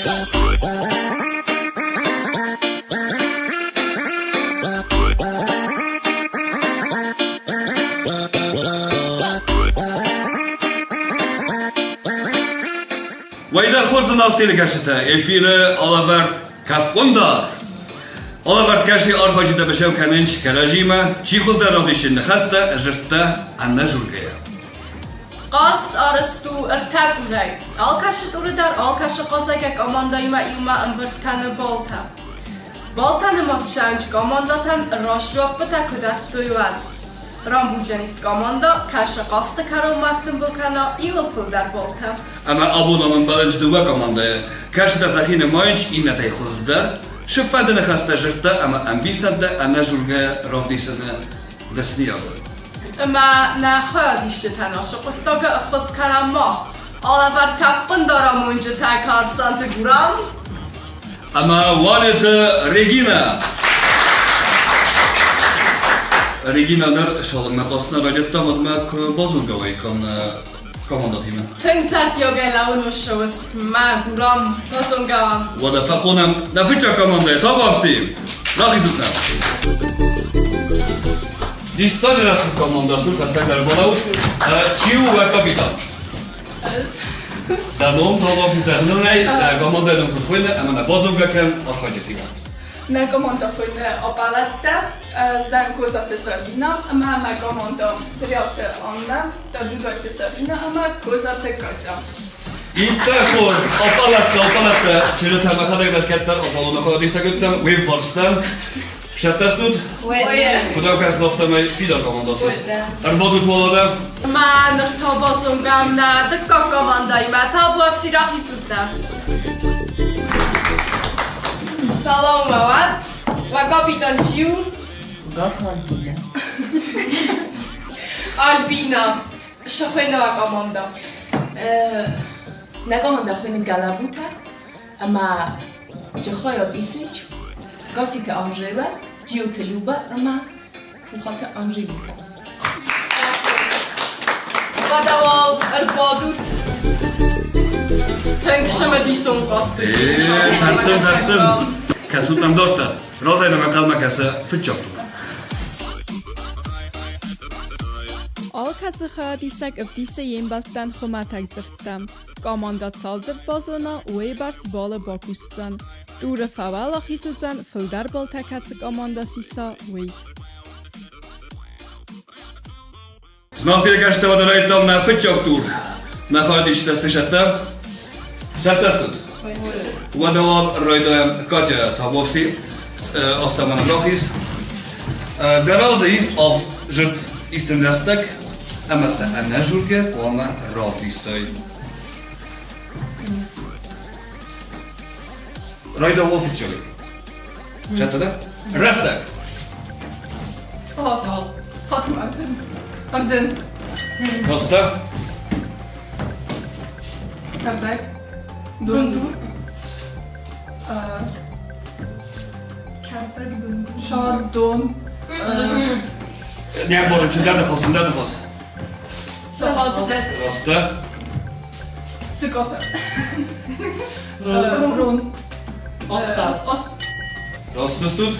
Уӕйдӕр хорз зынаргъ телекӕсджытӕ, эфиры алӕвӕрд Кӕфхъуындар. Алӕвӕрд кӕсы архайджытӕ быцӕу кӕнынц кӕрӕдзимӕ, чи хуыздӕр равдисы ныхӕстӕ, дзырдтӕ ӕнӕжургӕйӕ. Хъазт арӕзт у ӕртӕ турӕй. Алкӕцы туры дӕр алкӕцы хъазӕгӕ командӕимӕ иумӕ ӕмбырд кӕны баллтӕ. Баллтӕ нымад цӕуынц командӕтӕн раст дзуаппытӕ куы дӕттой, уӕд. Рамбулдзӕнис командӕ, кӕцы хъазты кӕронмӕ ӕртымбыл кӕна иуыл фылдӕр баллтӕ. Ӕмӕ абон ам ӕмбӕлынц дыууӕ командӕйы, кӕцытӕ сӕхи нымайынц иннӕтӕй хуыздӕр, сыффӕды ныхӕстӕ зыдта ӕмӕ ӕмбисӕндтӕ ӕнӕжургӕйӕ равдисыны дӕсныйады. Ӕмӕ нӕ хайадисджытӕн ацы хъуыддагы ӕххуыс кӕнӕм мах, алӕвӕрд кӕфхъуындар амонджытӕ Карсанты Гурам ӕмӕ Уалеты Регинӕ. Регинӕ ныр цалынмӕ хъазтмӕ райдыдта, уӕдмӕ куы базонгӕ уаиккам командӕтимӕ. Тынг зӕрдиагӕй лӕууын уыссӕуыс мӕ Гурам, базонгӕ уӕм. Уӕдӕ фӕхонӕм нӕ фыццаг командӕйы Табуафси! Рахизут нӕ! Диссаджы рӕсугъд командӕ цур хӕстӕгдӕр балӕуут. Чи у уӕ капитан? Ӕз. Дӕ ном Табуафси зӕгъынӕй дӕ командӕйы ном куыд хуыйны ӕмӕ нӕ базонгӕ кӕн архайджытимӕ. Нӕ командӕ хуыйны Аппараттӕ. Ӕз дӕн Козаты Зӕринӕ ӕмӕ мӕ командӕ Дриаты Аннӕ, Дудайты Зӕринӕ ӕмӕ Козаты Катя. Иттӕг хорз! Аппараттӕ, аппараттӕ! Чызджытӕ мӕхӕдӕг дӕр кӕддӕр Аполлоны хайадисӕг уыдтӕн, уе вварстӕн. Сӕттӕстут? Куыд ӕвгӕсгӕ, афтӕмӕй фидар командӕ стут. Ӕрбадут уӕлӕдӕ. Ӕмӕ ныр та базонгӕм нӕ дыккаг командӕимӕ. Табуафси рахизут нӕ. Салам уӕ уӕд! Уӕ капитан чи у? Гаты Альбинӕ. Альбина, сӕхуыйны уӕ командӕ? Нӕ командӕ хуыйны Гӕлӕбутӕ ӕмӕ Джихойаг Исич, Гаситы Анжелӕ, Джиоты Любӕ ӕмӕ Пухаты Анжеликӕ. Уӕдӕ уал ӕрбадут. Тынг цымыдисон хъазты. Тӕрсын, тӕрсын. Кӕсут нӕм дарддӕр. Разӕй нӕм ӕнхъӕлмӕ кӕсы фыццаг тур. Алкӕцы хайадисӕг ӕвдисы йе мбӕлттӕн хуымӕтӕг дзырдтӕ. Командӕ цал дзырд базона, уыйбӕрц балы бакусдзӕн. Туры фӕуӕлахиз уыдзӕн, фылдӕр баллтӕ кӕцы командӕ сиса, уый. Знаг телекӕсджытӕ райдыдтам нӕ фыццаг тур. Нӕ хайадисджытӕ сты сӕттӕ. Сӕттӕ стут? Уӕдӕ уал райдайӕм Катя Табовси, Астаманы рахиз. Дӕ разы ис авд жырт истын рӕстӕг ӕмӕ сӕ ӕнӕжургӕ хъуамӕ равдисай. Райдау уал фыццагӕй. Сӕттӕ дӕ? Рӕстӕг! Фатима, Арден. Коста? Кардак. Дундур. Кардак дундур. Шаддон. Не ӕмбарын, чындӕр ныхас, ӕндӕр ныхас. Сахазытӕ. Растӕ. Сыкъатӕ. Рон. Остаз. Раст стут?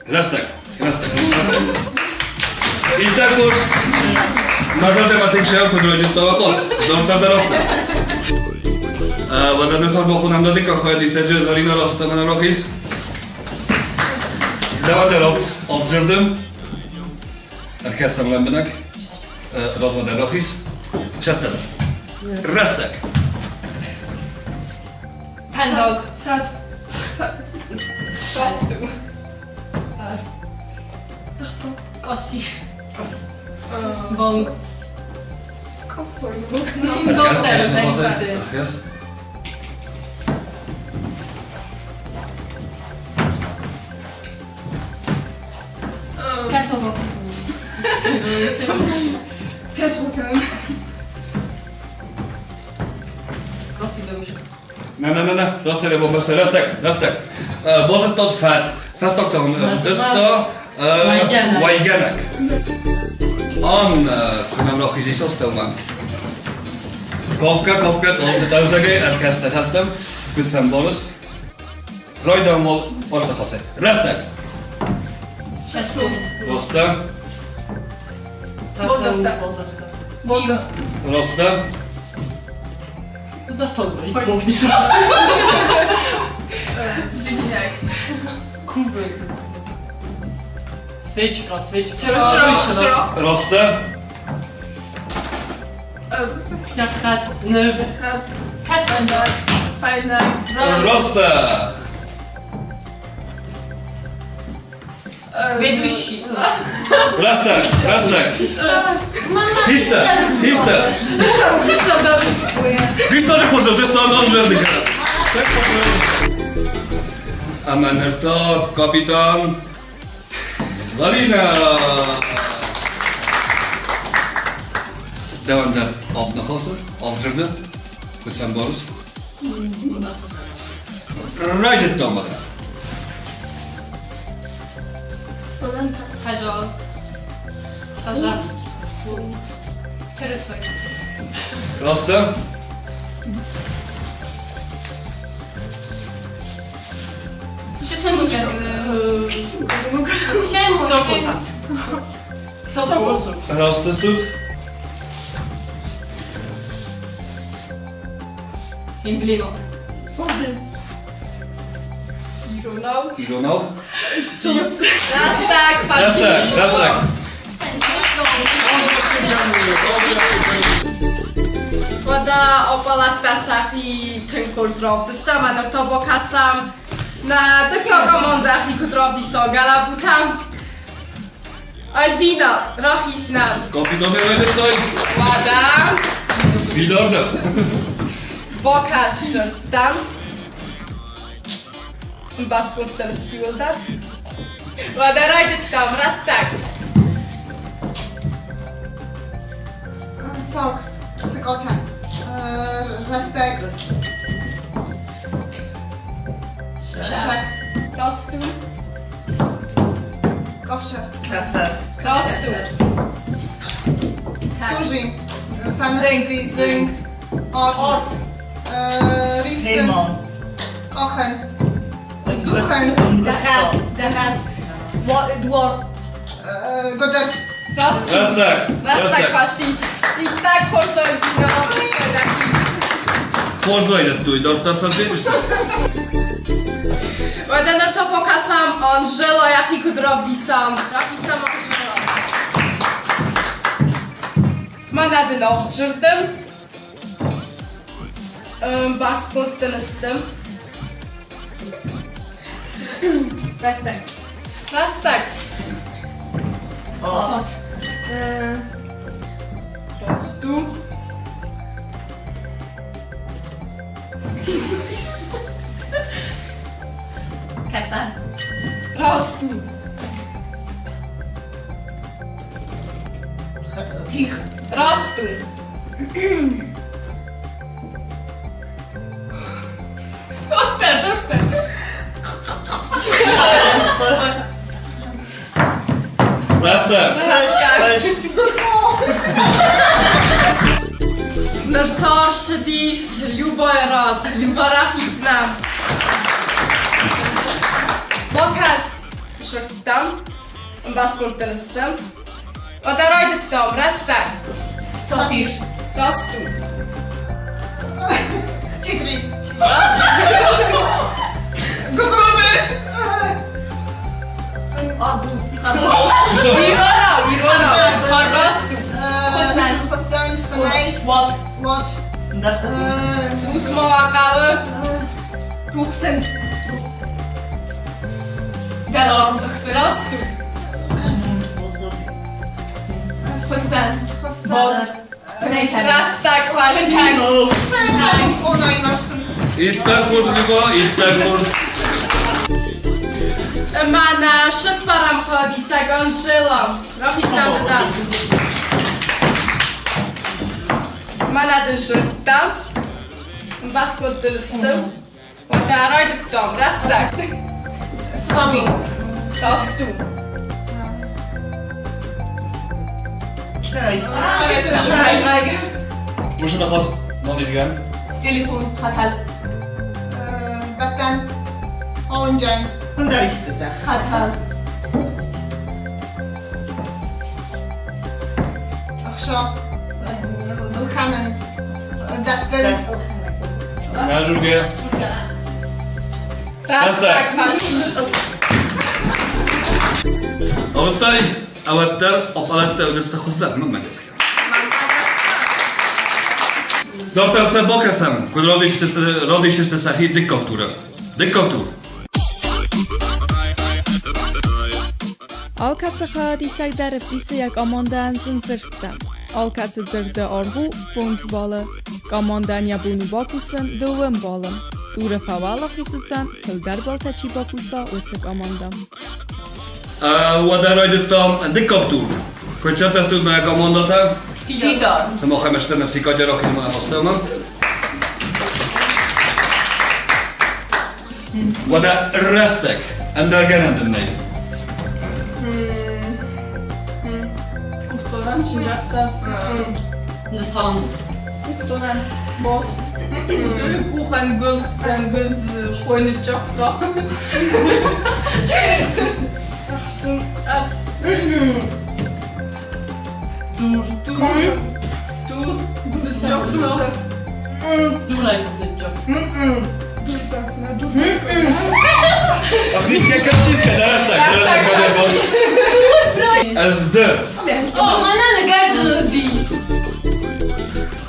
Рӕстӕг, рӕстӕг, рӕстӕг. Иттӕг хорз. Мӕ зӕрдӕмӕ тынг сӕ куыд райдыдта хъаз. Дарддӕр дӕр афтӕ. Уӕдӕ ныр та бахонӕм дӕ дыккаг хайадисӕджы Зӕринӕ рацыд ӕмӕ нӕ рахиз. Давайте равд авджырдым. Ӕркӕсӕм лӕмбынӕг. Размӕ дӕр рахиз. Сӕттӕ. Рӕстӕг. Фӕндаг. Фӕд. Раст у. Ӕхца. Къӕсис. Банк. Къӕссаг. Ӕркӕс. Кӕсалок. Кӕсалкӕн. Ne, ne, ne, ne, rastele van persze, resztek, resztek. Базыдтат фӕд, фӕстагтӕн дыста уӕйгӕнӕг. Анна, куы нӕм рахизис астӕумӕ. Кафгӕ, кафгӕ, хъӕлдзӕгӕй ӕркӕстӕ хӕстӕм, куыд сӕмбӕлыс. Райдайӕм уал хъазты Рӕстӕг. Ростӕ. Бозыртӕ. Бозыр. Ростӕ. Динек. Кувы. Свечка, свечка. Ростӕ. Ныв. Кӕсӕндаг. Фӕйнӕг. Ростӕ. Ведущий. Рӕстӕг, рӕстӕг. Хистӕр, хистӕр. Хистӕры хорзӕх дӕ стан ӕвзӕрдыг. Ӕмӕ ныр та капитан Залина! Дӕуӕн дӕр авд ныхасы, авд дзырды. Куыд сӕ ӕмбарыс? Райдыдта мадӕ. Хӕжал. Хӕжал. Чырысой. Раст дӕ? Раст стут? Эмблема. Иронау. Иронау? Рӕстӕг, Рӕстӕг, рӕстӕг. Уӕдӕ аппараттӕ сӕхи тынг хорз равдыста, ӕмӕ ныр та бакӕсӕм нӕ дыккаг командӕ хи куыд равдиса гӕлӕбутӕм. Альбина, рахиз нӕм. Капитаны райдыдтай? Уӕдӕ. Фидар дӕ? Бакӕс сырдтӕм. Баскодтам стилдӕр. Уӕдӕ райдыдтам рӕстӕг. Сок, сыкъатӕ, рӕстӕг. Шеф. Расту. Къахшеф. Кӕсӕр. Расту. Служи. Фӕнысти, зынг, арт, рисын, къахын, здухын. Дуар. Гуыдыр. Расту. Рӕстӕг. Рӕстӕг фашист. Иттӕг хорз Альбина равдыстой дӕхи. Хорз райдыдтой, дарддӕр сӕ феныс. Уӕдӕ ныр та бакӕсӕм Анжела йӕхи куыд равдисӕм. Рахицӕм Анжела. Мӕнӕ дын авджырдӕм бӕрцгонд сты. Рӕстӕг. Рӕстӕг. Фат. Расту. Кӕсӕн. Расту. Тих. Расту. Рӕстӕг. Рӕстӕг. Ныр та рцыдис Любайы рад, Люба рахиз нӕм. Бакӕс сырдтӕм, ӕмбӕрстгонд сты. Уӕдӕ райдыдтам рӕстӕг. Сасир. Раст у. Читри. Гуыбы. Арбуз. Иронау, иронау. Раст у. Хуссӕн. Хуссӕн, фынӕй. Уат. Уат. Цъус ма уӕ хъӕуы. Рухсӕн. Гӕлар. Раст у. Хуссӕн. Боз. Фынӕй кӕнын. Рӕстӕг фашист. Иттӕг хорз, Люба, иттӕг хорз. Ӕмӕ нӕ сыппӕрӕм хъӕдисӕг Анжела. Рахицӕн дӕ. Мӕнӕ дын зыдта. Ӕмбӕрстгонд дын сты. Уӕдӕ райдыдтам рӕстӕг. Сами. Раст у. Мусы ныхас. Mond is igen. Телефон, хӕтӕл. Бӕттӕн. Хонджен. Ӕндӕр исты зӕгъ. Хӕтӕл. Ӕхца. Ӕлхӕнын. Дӕттын. Нӕ журге. Рӕстӕг фӕсис. Ауыдтай, ӕвӕддӕр аппараттӕ уыдысты хуыздӕр, мӕнмӕ гӕсгӕ. Дарддӕр сӕ бакӕсӕм, куыд равдисдзысты сӕхи дыккаг туры. Дыккаг тур. Алкӕцы хайадисӕг дӕр ӕвдисы йӕ командӕйӕн зын дзырдтӕ. Алкӕцы дзырды аргъ у фондз баллы. Командӕйӕн йӕ бон у бакусын дыууӕ баллы. Туры фӕуӕлахиз уыдзӕн, фылдӕр баллтӕ чи бакуса, уыцы командӕ. Уӕдӕ райдыдтам дыккаг тур. Куыд цӕттӕ стут мӕ командӕтӕ? Фидар. Сымахӕм стыр ныфс и Катя рахизмӕ ӕмӕ Уӕдӕ рӕстӕг ӕндӕр гӕнӕн дын нӕй. Къухдарӕн чындзӕхсӕв. Нысан. Къухдарӕн баст. Къухӕнгуылдз, ӕнгуылдз хой ныццавта. Ӕхсын, ӕхсын. Дур. Дур. Дур. Ныццавта. Дурӕй ныццавта. Низкая, да рӕстӕг, да рӕстӕг, Ez ды.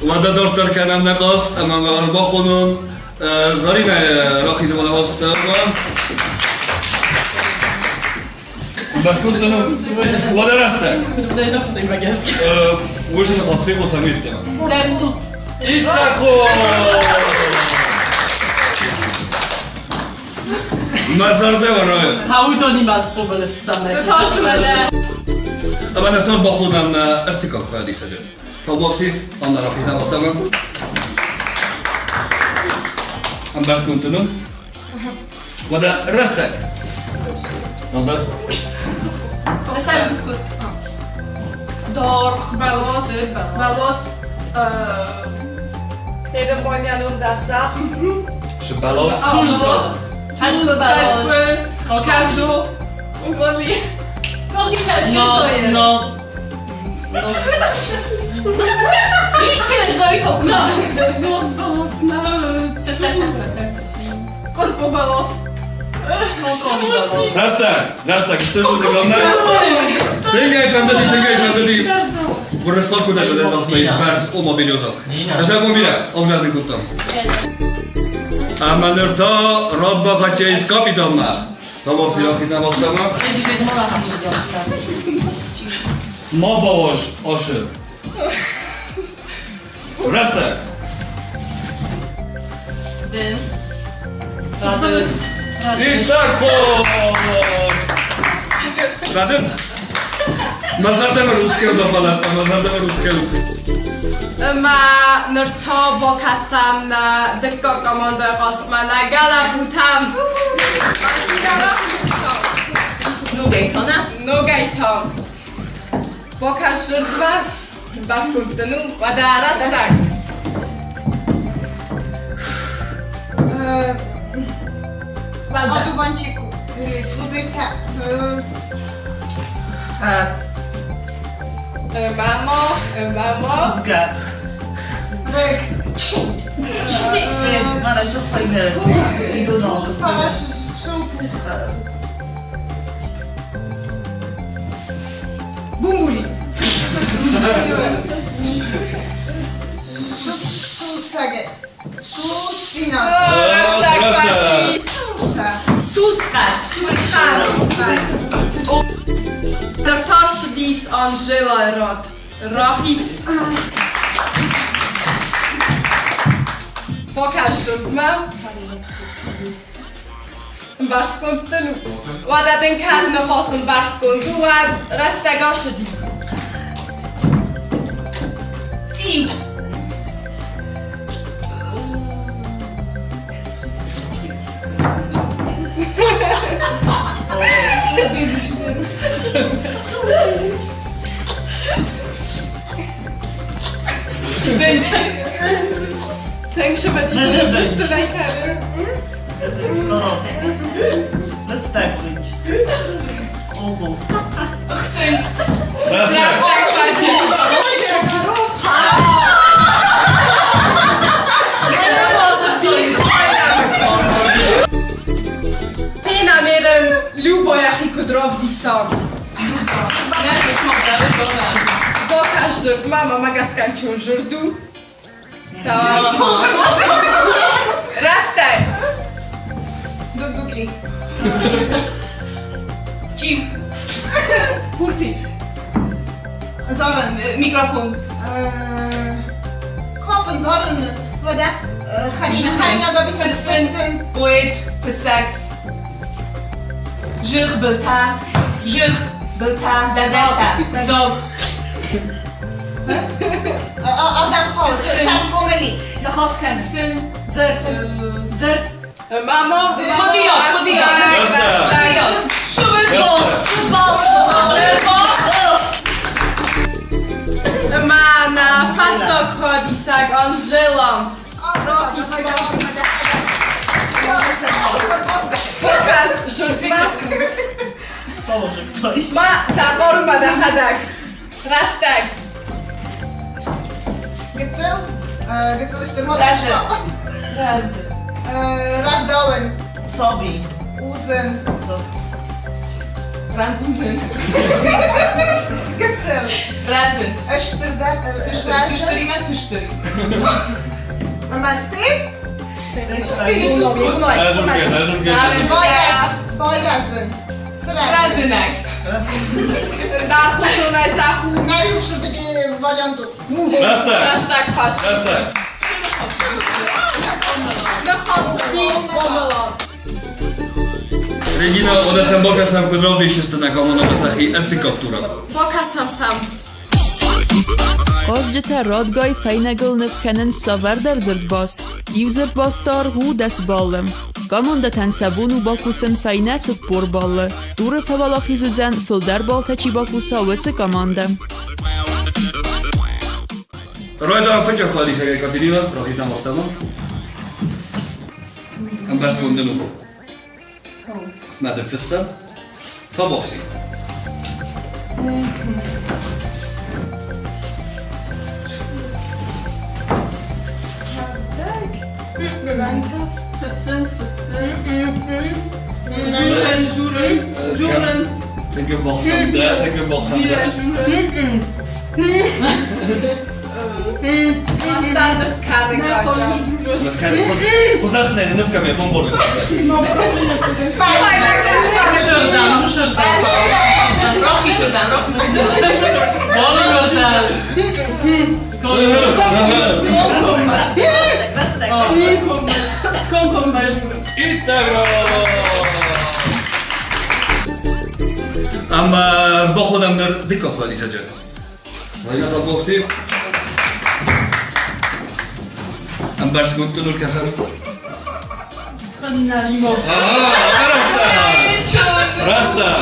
Уӕдӕ дарддӕр кӕнӕм нӕ хъазт ӕмӕ мӕ ӕрбахонон Заринӕ рахизы астӕумӕ. Башкортаны уӕдӕ рӕстӕг. Уый ныхас фехъусӕм йеддӕмӕ. Иттӕг Мӕ зӕрдӕ вӕры. Уыдонимӕ схъомыл стӕм. Ӕмӕ ныр та бахонӕм нӕ ӕртыккаг хайадисӕджы. Табуафси, Анна рахизӕм астӕумӕ. Ӕмбӕрстгонд дын у? Уӕдӕ рӕстӕг. Раздӕр. Даргъ бӕлас, бӕлас, Édesanyja Darsa. Бӕлас. Бӕлас. Фӕткъуы, кӕрдо, къогъоли. Наз. Наз бӕлас, нӕ. Къоркъо бӕлас. Рӕстӕг, рӕстӕг, стыр бузныг Аннӕ. Тынг ӕй фӕндыди, тынг ӕй фӕндыди. Уырыссаг куыд ӕй загътай, бӕрц ома береза. Ӕз абон бирӕ ӕвзӕрдын кодтам. Ӕмӕ ныр та рад бахӕццӕ ис капитанмӕ. Табуафси рахизӕм астӕумӕ. Ма бауаз ашы. Рӕстӕг. Дын. Иттӕг хорз! Рӕдыд? Мӕ зӕрдӕмӕ русскӕй бабалӕдта, мӕ зӕрдӕмӕ русскӕй. Ӕмӕ ныр та бакӕсӕм нӕ дыккаг командӕйы хъазтмӕ, нӕ гӕлӕбутӕм. Ногӕй та нӕ? Ногӕй та. Бакӕс зырдмӕ, басгуыхтӕн у, уӕдӕ рӕстӕг. Одуванчику. Пузырька. Мама, мама. Згӕ. Рыг. Бумбули. Сусӕг. Сусина. Сусхъӕд. Сусхъӕд. Ныр та ссыдис Анжелӕйы рад. Рахиз. Бакӕсут мӕм. Ӕмбӕрстгонд дын у? Уӕдӕ дын кӕд ныхас ӕмбӕрстгонд у, уӕд рӕстӕг ацыди. Цъиу. Лыстӕг уынджы. Ого. Ӕхсын. Рӕстӕг. Пенамерын Любояхи куыд равдиса. Бакӕс мама магасканчон жырду. Растӕй. Дудуки. Чип. Пурти. Зарын. Микрофон. Кафын, зарын. Вода. Харина Фыссын. Поэт. Фыссӕг. Жих былтӕ. Жих былтӕ. Дӕзӕртӕ. Зог. Ардӕм хауы. Шаскомели. Ныхас кӕн. Сын. Дзырд. Дзырд. Мама. Хъуыдыйад, хъуыдыйад. Рӕстӕг. Мӕнӕ фӕстаг хадисӕг Анжела. Бакӕс жырдмӕ. Положик той. Ма дӕ хъару ма дӕхӕдӕг. Рӕстӕг. Гыццыл. Гыццыл стыр Разы. Разы. Рӕвдауын. Саби. Узын. Рангузын. Гыццыл. Разы. Стырдӕр. Сыстыримӕ сыстыри. Мӕсты. Ӕзымгӕ, ӕзымгӕ. Байрӕзын. Сырӕзын. Рӕзынӕг. Дархусонӕй заху. Нӕ иу вариант у. Рӕстӕг. Рӕстӕг фаст. Рӕстӕг. Ныхасы хъомылад. Регина, одесам бакӕсӕм, куыд равдисдзысты нӕ командӕтӕ сӕхи ӕртыккаг туры. Бакӕсӕм сӕм. Хъазджытӕ радгай фӕйнӕгыл ныв кӕнынц цавӕрдӕр дзырдбаст. Иу дзырдбасты аргъ у 10 баллы. Командӕтӕн сӕ бон у бакусын фӕйнӕ 40 баллы. Туры фӕуӕлахиз уыдзӕн, фылдӕр баллтӕ чи бакуса, уыцы командӕ. Райдайӕм фыццаг хӕдисӕгӕй Катерина, рахиз нӕм астӕумӕ. Ӕмбӕрстгонд дын у? Мӕ дын фыссӕм. Табуафси. Фыссын, фыссын. Журын, журын, журын. Тынг ӕввахсӕм дӕ, тынг ӕввахсӕм дӕ. Aztán ныв кӕнын Катя. Ныв кӕнын. Хуыздӕр сын ӕй ныв кӕнын, бомборгӕ. Шырдан, шырдан. Рахизырдӕм, рахизырдӕм. Галиуырдӕм. Комкоммӕ. Комкоммӕ журын. Иттӕг Ӕмӕ бахонӕм ныр дыккаг хӕдисӕджы. Зайнат Абовси. Ӕмбӕрстгонд дын кӕсӕм. Рӕстӕг!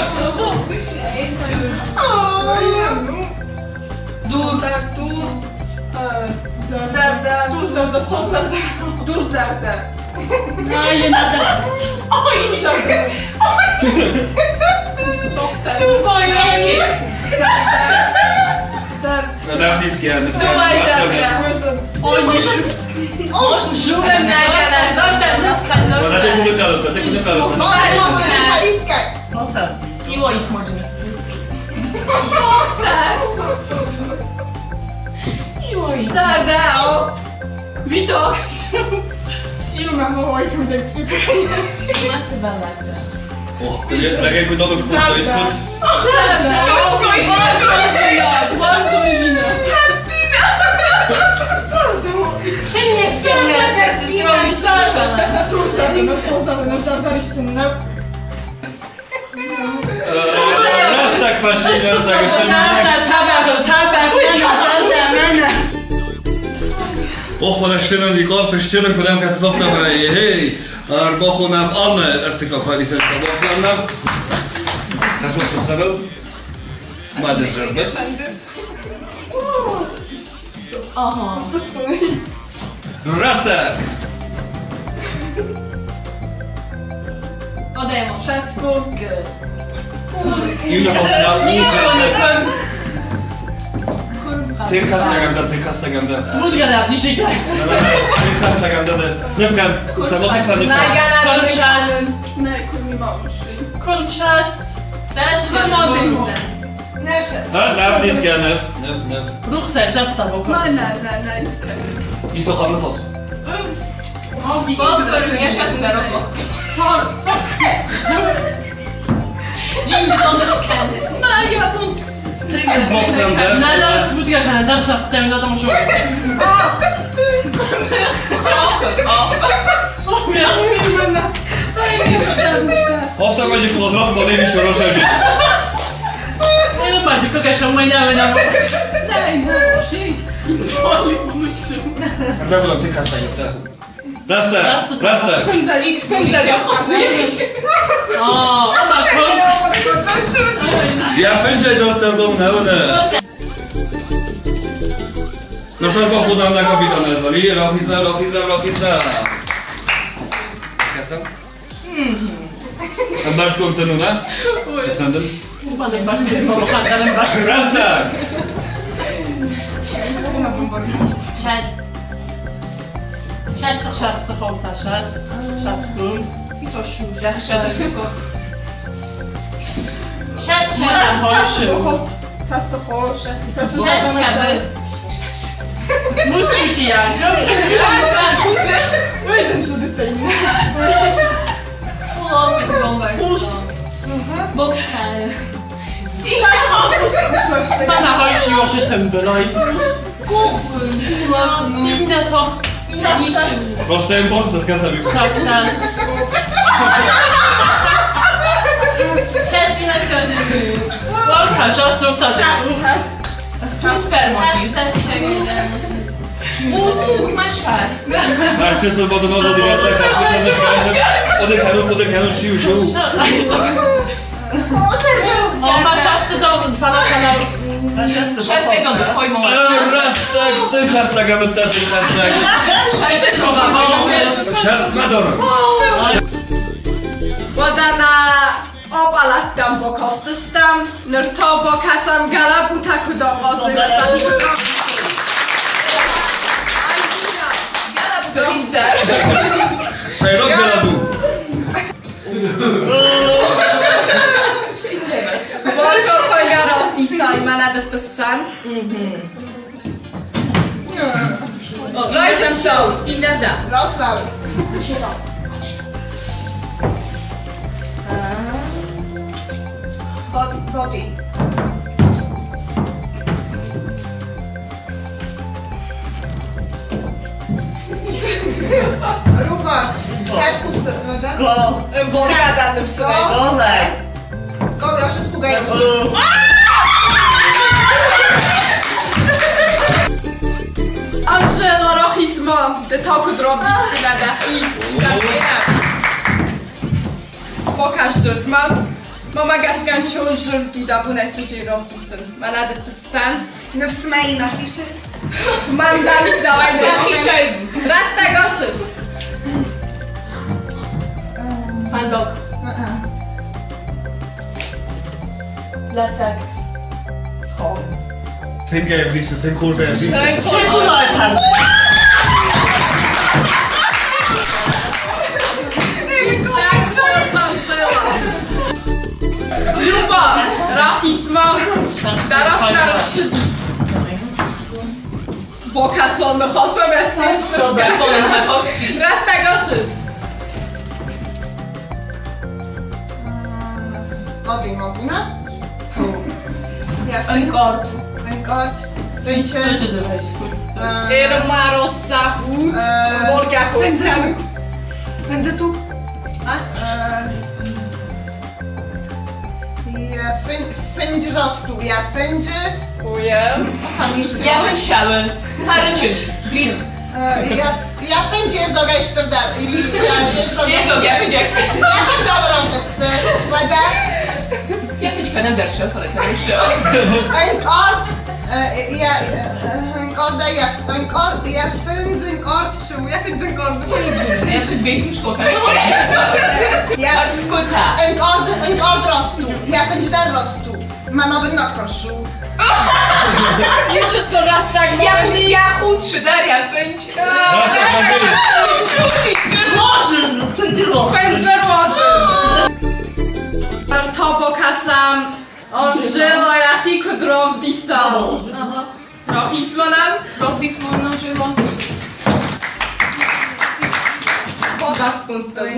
Дур, дур, зӕрдӕ. Дур зӕрдӕ, сау зӕрдӕ. Дур зӕрдӕ. Ай, надо. Ой, Доктор. Зӕрдӕ. Равдисгӕ ныв Думай зӕрдӕ. Ой, Журын нӕгӕнӕ зӕрдӕ Вона ти куди кажете, ти куди кажете. Иоик можно. Доктор. Иоик. Зӕрдӕ. Виток. Масса баллада. Ох, рагай куди добре вкусно, куд. Зӕрдӕ. Уарзон жена. Рӕстӕг фӕси, рӕстӕг, Зӕрдӕ, тӕбӕгъыл, тӕбӕгъ, зӕрдӕ, мӕнӕ. Ох, вона щирен і класно, щирен, куди каже хей, гей. Ӕрбахонӕм Аннӕ ӕртыккаг хӕдисӕджы табуафси Аннӕ. Хӕсот фыссӕгыл. Мады зӕрдӕ. Ага. Рӕстӕг! Адӕмон. Шаско. Уӕдӕ нӕ абӕлӕттӕм бакастыстӕм, ныр та бакӕсӕм гӕлӕбутӕ куыд ахъазынц. Сӕйраг гӕлӕбу. Балконхайгӕ мӕнӕ ды фыссӕн. Райдӕм сау, иннӕрдӕм. Раставыс. Body. Ruvas. Terpus neden? Gol. Ӕмбаргӕ ныфсы. Golay. Gol yaşıt bu gayrı. Анжела рахиз-ма, ды та куыд равдисдзынӕ дӕхи. Бакӕс дзырдмӕ. Мамӕ гӕсгӕ чон зырд у дӕ бонӕй суджы равдисын. Мӕнӕ ды фыссӕн. Nefsime nahişe. Мӕн дӕр давай Рӕстӕг ашыд. Фӕндаг. Ласӕг. Тынг ӕвдисы, тынг хорз ӕвдисы. Тынг хорз, Анжела. Люба, рахиз-ма. Дӕр шыд. Бакӕсон ныхасмӕ Рӕстӕг ашыд. Body moguna. Ӕнкъард. Enkart. Rinchen. Эрмароса худ. Боргӕ хосӕн. Фензету. Ya finci rastu. Ya finci. Уе. Йӕ фынсӕуы. Фӕрынчын. Грипп. Ya ya finci zoga iştirder. Ili ya zoga. Йе зог, йӕ фынджы. Ya finci alır amcası. Vada. Йӕ фынджы Кӕнӕм дӕр сӕ, фӕлӕ кӕнӕм сӕ. Ӕнкъард, йӕ ӕнкъард йӕ ӕнкъард йӕ фындз ӕнкъард шы, йӕ фындз ӕнкъард. Йӕ Ӕрфгуытӕ. ӕнкъард ӕнкъард раст у, йӕ фындз дӕр раст у. Мӕ мӕ быннаг тас у. Иу чысыл рӕстӕг Йӕ худ сыдӕр, йӕ фындз. Фындзы руадзы. Ӕртӕ бакӕсӕм, Анжела йӕхи куыд равдиса. Рахиз мӕнӕн. Равдис мӕнӕн, Анжела. Бабарстгондтой.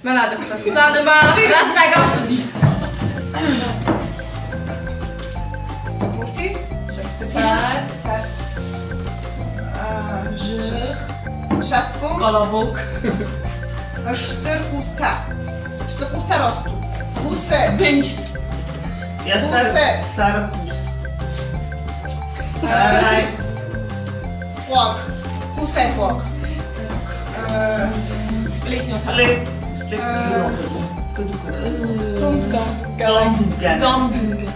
Мӕнӕ дын фӕссадымӕ рӕстӕг ацыди. Мурти? Сӕр. Сӕр. Жых. Шастком. Колобок. Стыр хъустӕ. Стыр хъустӕ раст у. Хъусы. Бындж. Хъусы. Сӕры хъус. Сӕрӕй. Хъуаг. Хъусӕй хъуаг. Сплетнёта. Дам-думга.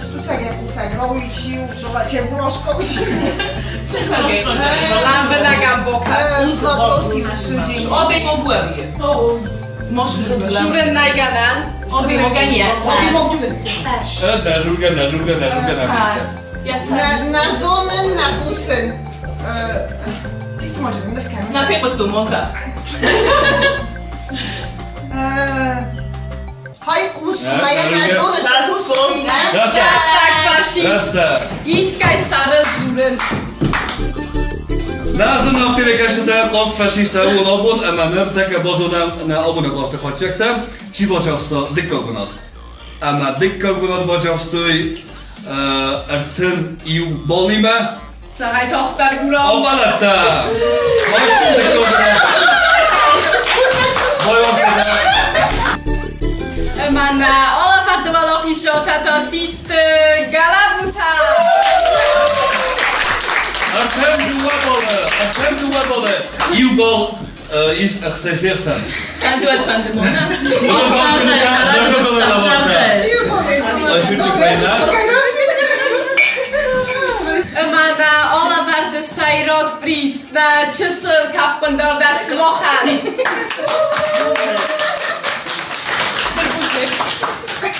Сусӕгӕй хъусӕг рауичи у чебурашка учи. Лӕмбынӕг ӕм бакӕс. Адӕймаг уӕвйы. Журын нӕй гӕнӕн. Адӕймагӕн йӕ сӕр. Нӕ жургӕ, нӕ жургӕ, нӕ жургӕ, нӕ писка. Йӕ сӕр. Нӕ зонын, нӕ хъусын. Исты ма зонын, ныв кӕнын. Нӕ фехъуыстон, ма зӕгъ. Хай хъус, мӕ йӕ нӕ зоныс, хъус, Рӕстӕг фашист. Рӕстӕг. Искӕй сӕрыл дзурын. Нӕ зынаргъ телекӕсджытӕ, хъазт фӕцис цӕуыл абон ӕмӕ ныртӕккӕ базонӕм нӕ абоны хъазты хатдзӕгтӕ. Чи бацахста дыккаг бынат? Ӕмӕ дыккаг бынат бацахстой 31 баллимӕ. Цӕгӕй тагъддӕр гурам. Амбӕлӕттӕ! Дыккаг бынат. Байуӕрста. Ӕмӕ нӕ алӕвӕрды уӕлахиззаутӕ та систы гӕлӕбутӕ. 32 баллы, 32 баллы. Иу балл ис ӕхсӕз ӕхсӕн. Фӕнды уӕд, фӕнды мона. Ӕмӕ нӕ алӕвӕрды сӕйраг приз нӕ чысыл кӕфхъуындар дӕр сымахӕн.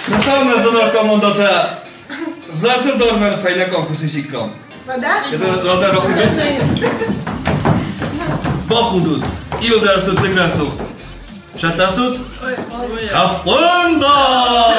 Ныр та нӕ зынаргъ командӕтӕ зӕрдыл дарынӕн фӕйнӕ конкурс исиккам. Раздӕр рахудут. Бахудут. Иуылдӕр стут тынг рӕсугъд. Сӕттастут? Кӕфхъуындар!